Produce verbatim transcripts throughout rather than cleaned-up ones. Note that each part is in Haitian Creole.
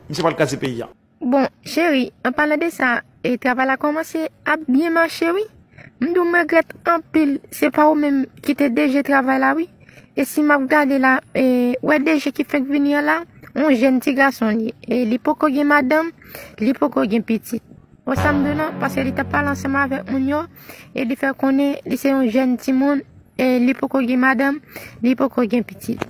Misye pral kraze peyi a. Bon, cheri, an palan de sa, e travay la kòmanse ap byen mache, wi. M di w m regrèt anpil, se pa ou menm ki te D G travay la, wi. E si m ap gade la, e, wè D G ki fenk vini an la, yon jèn ti gason li ye. E li poko gen madanm, li poko gen pitit. Wè sa m di w nan, paske li t ap pale ansanm avèk moun yo, e li fè konnen li se yon jèn timoun, e li poko gen madanm, li poko gen pitit.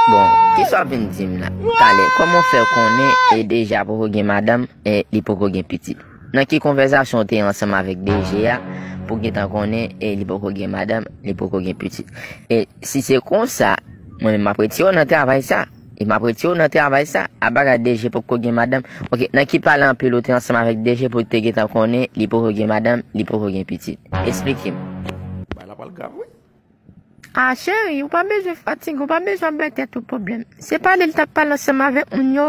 Bon, kisa w ap vin di m la? Talè, kòman w fè konnen e D G a poko gen madanm e li poko gen pitit? Nan ki konvèsasyon w te ansanm avèk D G a pou w gentan konnen e li poko gen madanm, li poko gen pitit? E si se konsa, mwen menm m ap retire w nan travay sa. E m ap retire w nan travay sa. A bagay D G poko gen madanm. Ok, nan ki pale anpil ou te ansanm avèk D G pou w te gentan konnen li poko gen madanm, li poko gen pitit? Esplike m. Bagay la pral grav, wi. Ah, cheri, ou pa bezwen fatige, ou pa bezwen bay tèt ou pwoblèm. Se pale li t ap pale ansanm avèk moun yo,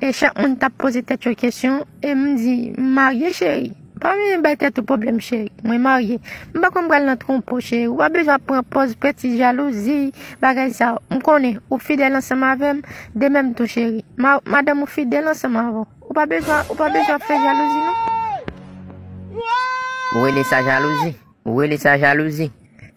e chak moun t ap poze tèt yo kesyon, e m di, m marye, cheri. Pa bezwen bay tèt ou pwoblèm, cheri. Mwen marye. M pa konn pral nan twonpe w, cheri. Ou pa bezwen ap pran pòz pè ti jalouzi, bagay sa yo. M konnen, ou fidèl ansanm avè m, de menm tou, cheri. Ma, madanm ou fidèl ansanm avè w. Ou pa bezwen, ou pa bezwen ap fè jalouzi, non. Ou rele sa jalouzi? Ou rele sa jalouzi?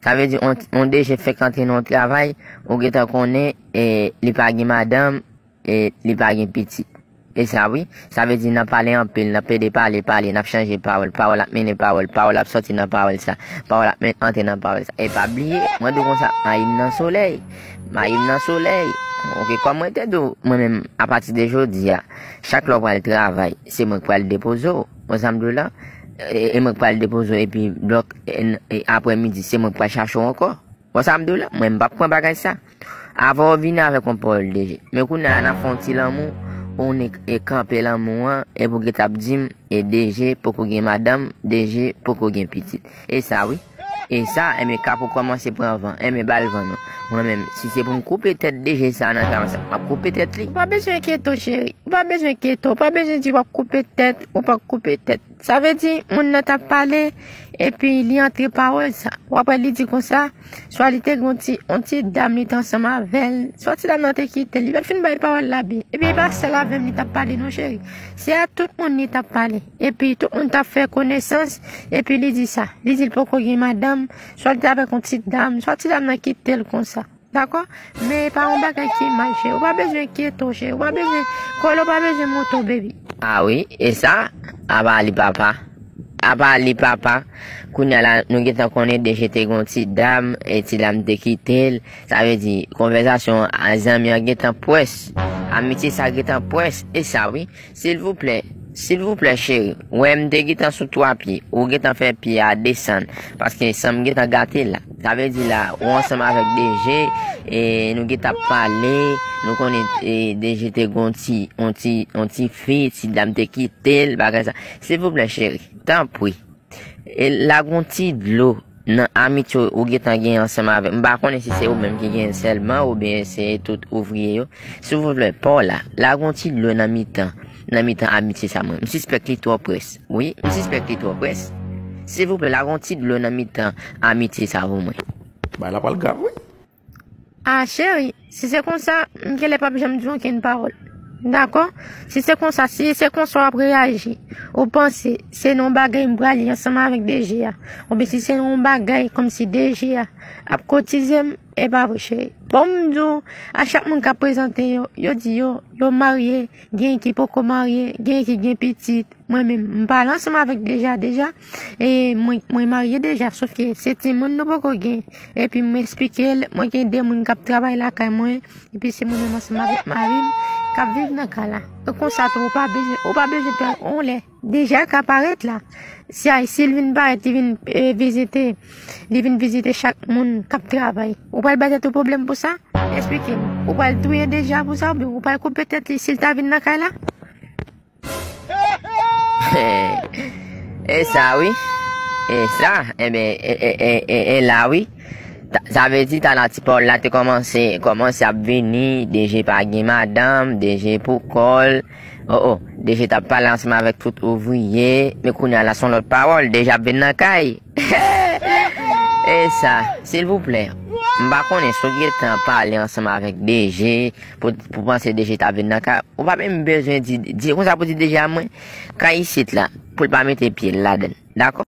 Sa vle di, on, on D G fèk antre nan yon travay, ou gentan konnen, e, li pa gen madanm, e, li pa gen pitit. E sa wi, sa vle di n ap pale anpil, n ap plede pale, pale, n ap chanje pawòl, pawòl ap mennen pawòl, pawòl ap sòti nan pawòl sa, pawòl ap men, antre nan pawòl sa. E pa bliye, mwen di w konsa, mayi m nan solèy, mayi m nan solèy. Ok, kòm mwen te di w, mwen menm, apati de jodi a, chak lè w pral travay, se mwen k pral depoze w. Wè sa m di w la? E, e mwen k pral depoze w, epi blòk, e, e aprè midi, se mwen k pral chache w ankò. Wè sa m di w la? Mwen, m p ap pran bagay sa. Avan w vini avèk yon pawòl D G. Men kounye a, n ap fè yon ti lanmou, ou ne, e kanpe lanmou an, epi w gentan ap di m, e D G poko gen madanm, D G poko gen pitit. E sa wi. E sa, enben, k ap ou kòmanse pran van. Enben, ba l van non. Mwen menm, si se pou m koupe tèt D G sa nan travay sa, m ap koupe tèt li. Ou pa bezwen enkyete w, cheri. Ou pa bezwen enkyete w. Ou pa bezwen di w ap koupe tèt, ou p ap koupe tèt. Sa vle di, moun nan t ap pale, epi li antre pawòl sa. W ap wè li di konsa, swa li te gen yon ti, yon ti dam li te ansanm avè l, swa ti dam nan te kite l, li pa t fin bay pawòl la byen. Epi e pa sèl avè m li t ap pale non, cheri. Se a tout moun li t ap pale. Epi tout moun t ap fè konesans, epi li di sa. Li di l poko gen madanm, swa li te avèk yon ti dam, swa ti dam nan kite l konsa. Dakò? Men e pa yon bagay ki mal, cheri. Ou pa bezwen enkyete w, cheri. Ou pa bezwen, kole w pa bezwen monte w, baby. Ah wi, e sa? Apa li papa. Apa li papa. Kounye a la, nou gentan konnen D G te gen yon ti dam, e ti dam te kite l. Sa vle di, konvèsasyon an, zanmi an gentan pwès. Amitye sa gentan pwès. E sa wi. Silvouplè, silvouplè, cheri, wè m te gentan sou twa pye, ou gentan fè pye a desann, paske san m gentan gate l la. Sa vle di la, ou ansanm avèk D G, e nou gentan ap pale, nou konnen, e, D G te gen yon ti, yon ti, yon ti fi, ti dam te kite l, bagay sa. Silvouplè, cheri, tanpri. E lage yon ti dlo nan amitye ou gentan gen ansanm avè m. M pa konnen si se ou menm ki gen l sèlman oubyen se tout ouvriye yo. Silvouplè, pa w la, lage yon ti dlo nan mitan, nan mitan amitye sa mwen. M sispèk li twò pwès. Wi, m sispèk li twò pwès. Silvouplè, lage yon ti dlo nan mitan amitye sa pou mwen. Bagay la pral grav, wi. Ah, cheri, si se konsa, m genlè p ap janm di w okenn pawòl. Dakò? Si se konsa, si se konsa w ap reyaji, ou panse se nan yon bagay m prale ansanm avèk D G a, oubyen si se nan yon bagay kòmsi D G a ap kotize m, e pa vre, cheri. Bon, m di w, a chak moun k ap prezante yo, yo di yo, yo marye, gen ki poko marye, gen ki gen pitit. Mwen menm, m pale ansanm avèk D G a deja. E mwen, mwen marye deja, sòf ke se timoun nou poko gen. Epi m esplike l, mwen gen de moun k ap travay lakay mwen. Epi se mwen menm ansanm avèk mari m k ap viv nan kay la. E konsa tou, ou pa bezwen, ou pa bezwen pè yon lè. D G a ka parèt la. Si a, si l vin parèt, li vin, e, vizite, li vin vizite chak moun k ap travay. Ou pral bay tèt ou pwoblèm pou sa? Esplike m. Ou pral touye D G a pou sa, oubyen ou pral koupe tèt li si l ta vin nan kay la? E sa wi. E sa, enben, e, e, e, e, e la wi. Ta, sa vle di, talè ti pawòl la te kòmanse, kòmanse ap vini, D G pa gen madanm, D G pou kò l. O, o, D G t ap pale ansanm avèk tout ouvriye, men kounye a la se yon lòt pawòl, D G ap vin nan kay. E sa, silvouplè. M pa konnen si w gentan pale ansanm avèk D G, pou, pou panse D G ta vin nan kay, ou pa menm bezwen di, di konsa pou di D G a mwen, kay isit la, pou l pa mete pye l ladan l. Dakò?